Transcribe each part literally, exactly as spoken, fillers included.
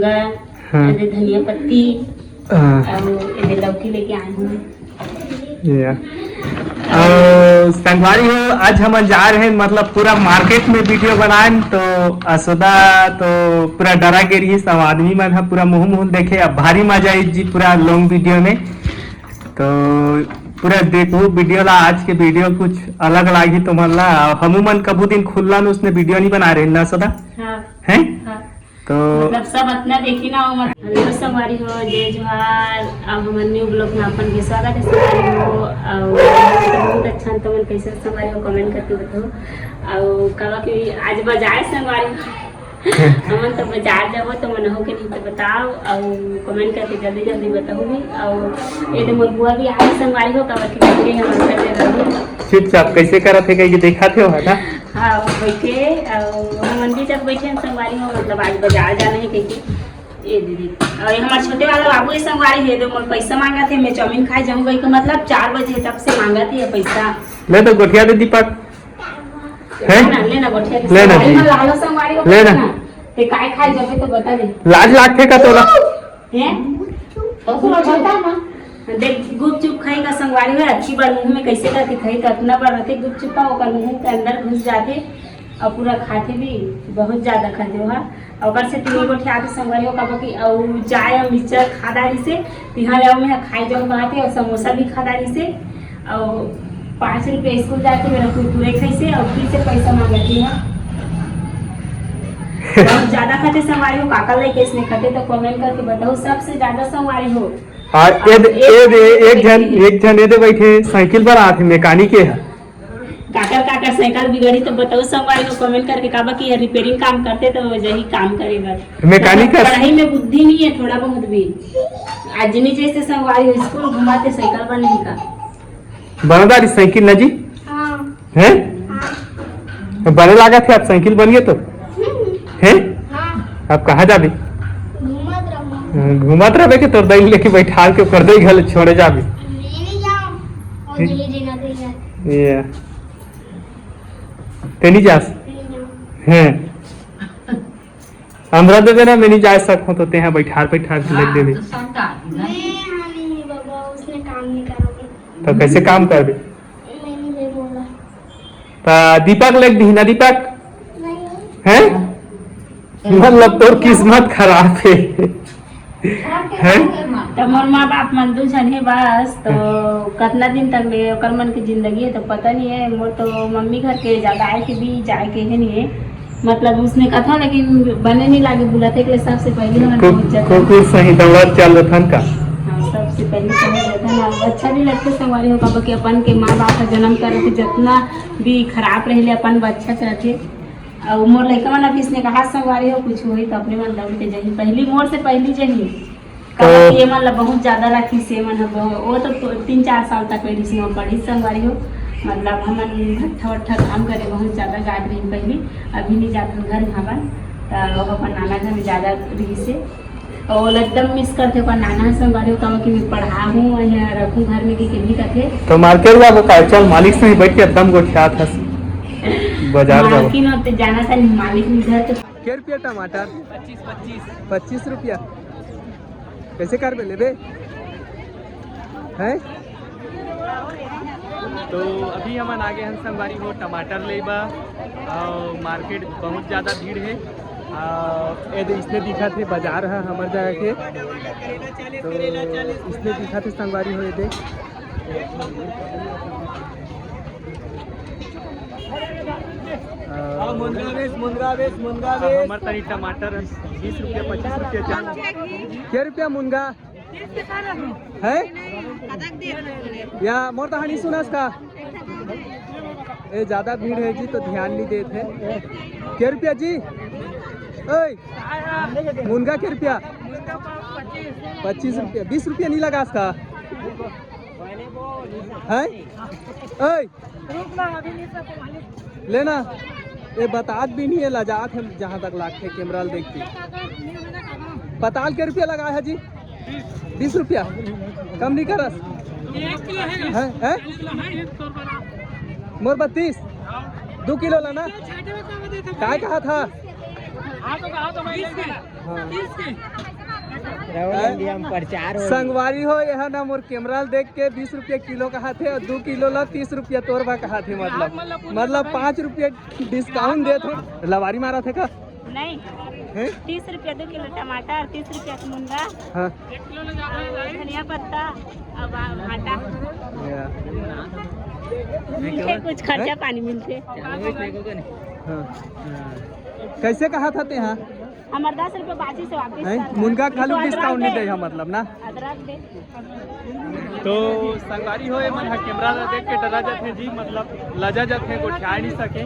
हाँ। एदे धनिया पत्ती हाँ। अउ एदे लौकी लेके आए हूँ। या। अउ संगवारी हो, आज हमन जा रहे हैं, मतलब पूरा मार्केट में वीडियो बनाएन, तो असोदा तो पूरा डरा गे रहिस, सब आदमी मन ह पूरा मुंह मुंह देखे। अब भारी मजा आई जी पूरा लॉन्ग वीडियो में। तो पूरा देखो वीडियो ला, आज के वीडियो कुछ अलग लागी तुमन ला। हमू मन कभू दिन खुल्ला में उसने वीडियो नहीं बना रहे ना असोदा? हाँ। हैं? हाँ। तो मतलब सब अतना देखी ना, वो मत। हेलो संगवारी हो, जय जोहार। अब हमर न्यू ब्लॉग में अपन के स्वागत है संगवारी हो। और बहुत अच्छा, तुमन कैसे संगवारी हो, कमेंट करके बताओ। और कहा कि आज बाजार संगवारी हो। हमन तो बाजार जाबो तो मन हो के नहीं तो बताओ, और कमेंट करके जल्दी जल्दी बताओ भी। और ये तो मोर बुआ भी आए संगवारी हो, कहा कि बैठे हमन कर दे रहू। चुपचाप कैसे करत है कहीं देखा थे हो ना? हाँ, बैठे, अउ हमन भी जब बैठे हैं संगवारी हो, मतलब आज बाजार जाना है कहिके। ए दीदी, अउ ये हमार छोटे वाला बाबू ये संगवारी है, दो मोर पैसा मांगा थे, मैं चाउमीन खाए जाऊँ कहिके, मतलब चार बजे तब से मांगा थे ये पैसा। ले तो गोठिया दे दीपक। हैं? लेना, लेना गोठिया दे। लेना संगवारी जी। हो, लालो संगवारी हो, लेना। लेना। ते काय खाए जाबे तो बता दे। लाज लागथे का तोला? हैं? तो सुनो, छोटा ना। देख, गुपचुप खाई का संगवारी हो, अच्छी बार मुंह में कैसे करके खाई, तो अतना बार रहते गुपचुप का, ओकर मुंह के अंदर घुस जाते और पूरा खाते भी, बहुत ज्यादा खाते हो, हाँ। ओकर से तीन गोठिया आते संगवारी हो, कब कि और चाय और मिक्सचर खा डारी से, तिहां जाओ में खाई जाओ बात है, और समोसा भी खा डारी से, और पाँच रुपये स्कूल जाके मेरा कुरकुरे खाई से, और फिर से पैसा मांगती है। बहुत ज्यादा खाते संगवारी हो, काका लेके इसने खाते तो कमेंट करके बताओ, सबसे ज्यादा संगवारी हो। हाँ, अब ये दे-, एक ये दे-, एक एक जन, एक एक जन ये दे बैठे, साइकिल पर आथे, मैकेनिक है। काकर काकर साइकिल बिगड़ी तो बताओ संगवारी हो, कमेंट करके, काबर कि ये रिपेयरिंग काम करते तो वही काम करे बर। मैकेनिक का पढ़ाई में बुद्धि नहीं है थोड़ा बहुत भी। आज नहीं जैसे संगवारी हो, स्कूल घुमाते साइकिल बने का। बनदारी साइकिल ना जी? हाँ। हैं? हाँ। तो बने लागत है, आप साइकिल बनिए तो? हम्म। हैं? हाँ। आप कहाँ जाबे? घूमत रहूँ। हाँ, घूमत रहबे कि तोर दई लेके बैठाल के ओकर दई घल छोड़े जाबे? मैं नहीं जाऊँ। और हैं? नहीं देना दई जाते। ये। ते नहीं जास? नहीं जाऊँ। हैं। हमरा दे देना, मैं नहीं जा सकूँ, तो तेहा बैठार बैठार के लग देबे। हाँ, तो संग आदमी ना। मैं, हाँ, नहीं, बाबा, उसने काम नहीं करोगे। तो कैसे काम करबे? मैं नहीं ले बोला। तो दीपक लग दीही ना, दीपक? नहीं। हैं? मतलब तोर किस्मत खराब है। हैं? तो मोर माँ बाप मन दू झन हे बस, तो कतना दिन तक ले ओकर मन के जिंदगी है तो पता नहीं है। मोर तो मम्मी घर के ज्यादा आए के भी जाए के है नहीं है, मतलब उसने कथा, लेकिन बने नहीं लागे बुलाते के लिए। सबसे पहले हमन को-, पहुंच जाते हैं। कुकुर सही दौड़त चल रथन का। हाँ, सबसे पहले पहुंच जाते हैं। अब अच्छा भी लगता है संगवारी हो, कब के अपन के माँ बाप का जन्म करे तो जितना भी खराब रह ले अपन अच्छा से रखे। और मोर लइका मन अभी इसने कहा संगवारी हो कुछ होई तो अपने मन दौड़ के जही, पहली मोर से पहली जही। तो काबर कि ये मन ला बहुत ज्यादा राखिस, ये मन ह बहु-, वो तो तो तीन चार साल तक रहिस, वहाँ पढ़िस संगवारी हो। मतलब हमन भट्ठा वट्ठा काम करे बहुत ज्यादा जात रही पहली, अभी नहीं जात हन घर में हवन, तो वो अपन नाना घर में ज्यादा रहिस हे। और वो एकदम मिस करते अपन नाना ह संगवारी हो, कहो कि मैं पढ़ाहूँ या रखूँ घर में कि नहीं करते। तो मार्केट जाबो का? चल मालिक से ही बैठ के एकदम गोठियात हस। बाजार जाबो। मालकिन होते जाना था मालिक घर तो। के रुपया टमाटर? पच्चीस, पच्चीस। पच्चीस रुपया। कैसे करबे लेबे? हैं? तो अभी हमन आगे हन संगवारी हो टमाटर लेबा, और मार्केट बहुत ज्यादा भीड़ है। और ये दे इसने दिखत हे बाजार है हमर जगह के, तो इसने दिखत हे संगवारी हो ये दे। आ, मुनगा बेच, मुनगा बेच, मुनगा बेच। हमर तनी टमाटर बीस रुपया, पच्चीस रुपया चाल। के रुपया मुनगा? है? या मोर तहानी सुनस का? ए, ज्यादा भीड़ है जी, तो ध्यान नहीं देत है। के रुपया जी? ओए, मुनगा के रुपया? पच्चीस रुपया, बीस रुपया नहीं लगास का? है? ओए, रुक ना, अभी नहीं सब मालिक। लेना, ये बतात भी नहीं है, लजात है जहाँ तक लागथे कैमरा ल देखती। पताल के रुपया लगा है जी? बीस रुपया। कम नहीं करस? एक किलो है। हैं? हैं? एक किलो है, एक सौ रुपया। मोर बत्तीस। दो किलो लाना। छाटे में कम देते हैं। काय कहा था? राहुल इंडिया में प्रचार हो। संगवारी हो, यह ना मोर कैमरा देख के बीस रुपया किलो कहाथे और दो किलो ला तीस रुपया तोर बा कहाथे, मतलब, मतलब, पाँच रुपया डिस्काउंट देत हो। लबारी मारत हे का? नहीं। हैं? तीस रुपया दो किलो टमाटर, तीस रुपया के मुनगा, हाँ। धनिया पत्ता, अब आ-, भाटा। या। मिलथे कुछ खर्चा हैं? पानी मिलथे। हाँ। कैसे कहाथा तेहा? हमर दस रुपया बाची से वापिस हैं? कर। मुनगा खालू तो अदरक डिस्काउंट नहीं दे। दे, हाँ, मतलब ना। अदरक दे। तो संगवारी हो, ये मन ह कैमरा ला देख के डरा जाथे जी, मतलब लजा जाथे, गोठिया नहीं सके।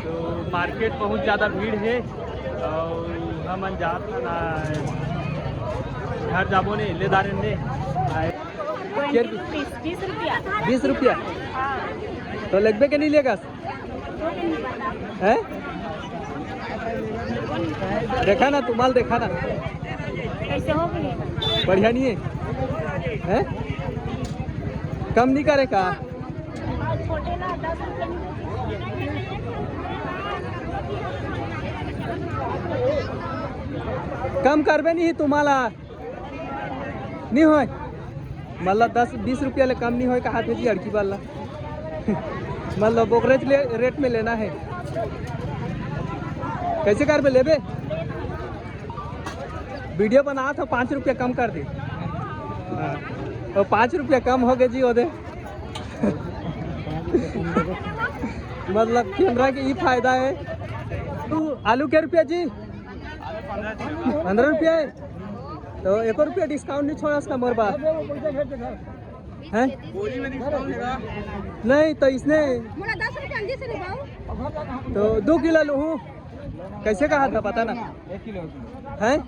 तो मार्केट बहुत ज़्यादा भीड़ है और हमन जात हन ना, घर जाबो ने, ले दारे ने आए। बीस रुपया। बीस रुपया? हाँ। तो लगबे के नहीं लेगा? हैं? देखा ना, तुम्हाल देखा ना। कैसे हो गए? बढ़िया नहीं है? हैं? कम नहीं करे का? छोटे ना, दस रुपये नहीं देते। कम करबे नहीं तुम्हारा। नहीं होय, मतलब दस बीस रुपया ले कम नहीं होय कहाथे जी, अड़की वाला। मतलब ओकरेच ले, रेट में लेना है। कैसे करबे, लेबे? वीडियो बनात हो, पाँच रुपया कम कर दे। हाँ। और पाँच रुपया कम हो गए जी, ओदे। मतलब कैमरा के ई फायदा है। तू आलू के रुपया जी? पंद्रह रुपया है। तो एको रुपया डिस्काउंट नहीं छोड़ा इसका मोर बा? हैं? नहीं, तो इसने मोला दस रुपया अंदर से नहीं पाओ। तो दो किलो लूँ। कैसे कहाथा, बता ना। हैं?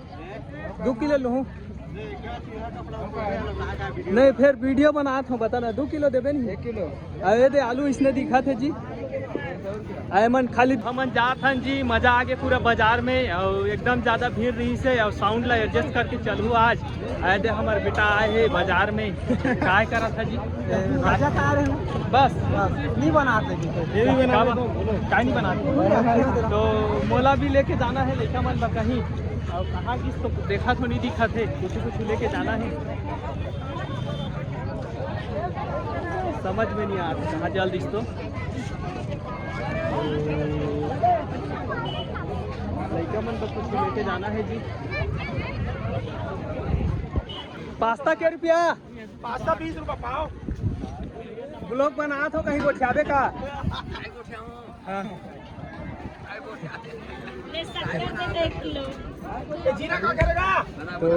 दो किलो लूँ। नहीं, फिर वीडियो बनात हो, बता ना, दो किलो देबे नहीं? एक किलो। अरे दे, आलू इसने दिखाथे जी। आए मन खाली हमन जात हन जी, मजा आगे पूरा बाजार में, और एकदम ज्यादा भीड़ रही से, और साउंड ला एडजस्ट करके चलू आज। आए दे, हमार बेटा आए हे बाजार में, काय करत हे जी? ए, राजा का आ रहे हो? बस। बस, नहीं बनाते जी। ये भी बना का दे बा-, दो, बोलो। काय नहीं बनाते? तो मोला भी लेके जाना है, लइका मन ला कहीं, और कहाँ किस तो देखा तो नहीं दिखा थे, कुछ कुछ लेके जाना है। समझ में नहीं आ रहा कहाँ जल्द इस तो। लइका मन तो कुछ लेके जाना है जी। पास्ता के रुपया? पास्ता बीस रुपया पाव। ब्लॉग बनात हो, कहीं गोठियाबे का? हाँ। ले, सत्तर दे दे एक किलो। ये जीरा का करेगा? तो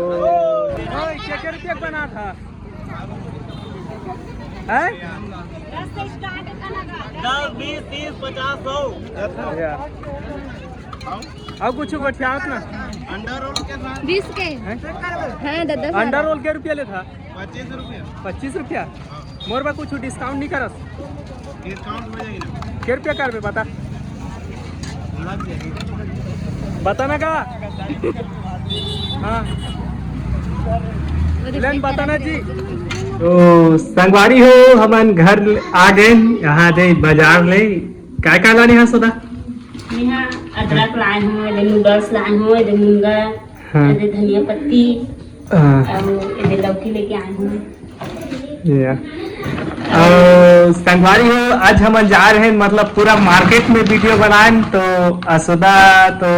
हाँ, के के रुपया के बनाथा? हैं? दस से स्टार्ट है खाना का। दस, बीस, तीस, पचास, सौ। या। और कुछ गोठियात ना? अंडा रोल के साथ। बीस के। हैं? हैं, दस दस अंडा रोल के रुपया लेथा? पच्चीस रुपया। पच्चीस रुपया? मोर बा कुछ डिस्काउंट नहीं करस? डिस्काउंट हो जाएगी ना। के रुपया करबे बता? लग जाएगी। बता ना का? हाँ। लेन बता ना जी। तो संगवारी हो, हमन घर आ गए, यहाँ दे बाजार ले। काय काय लाने हस सौदा? यहाँ अदरक लाए हूँ, एदे नूडल्स लाए हूँ, एदे मुनगा, हाँ। एदे धनिया पत्ती, हाँ। और एदे लौकी लेके आए हूँ। या। और संगवारी हो, आज हमन जा रहे हैं, मतलब पूरा मार्केट में वीडियो बनाएन, तो असोदा तो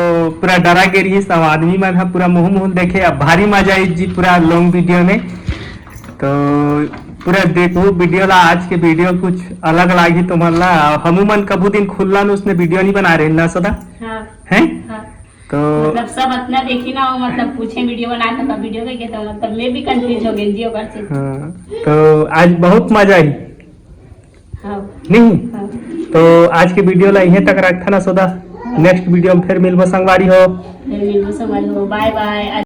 पूरा डरा गे रही, सब आदमी मन ह पूरा मुंह मुंह देखे। अब भारी मजा आई जी पूरा लॉन्ग वीडियो में। तो पूरा देखो वीडियो ला, आज के वीडियो कुछ अलग लागी तुमन ला। हमू मन कभू दिन खुल्ला में उसने वीडियो नहीं बना रहे ना असोदा? हाँ। हैं? हाँ। तो मतलब सब अपना देखी ना, वो मतलब पूछे वीडियो बनाए तो का वीडियो के, तो मतलब मैं भी कंफ्यूज हो गई जी ओकर से। हाँ, तो आज बहुत मजा आई। हाँ। नहीं? हाँ। तो आज के वीडियो ला इहें तक रखथन असोदा। नेक्स्ट वीडियो में फिर मिलबो संगवारी हो। फिर मिलबो संगवारी हो। बाय बाय।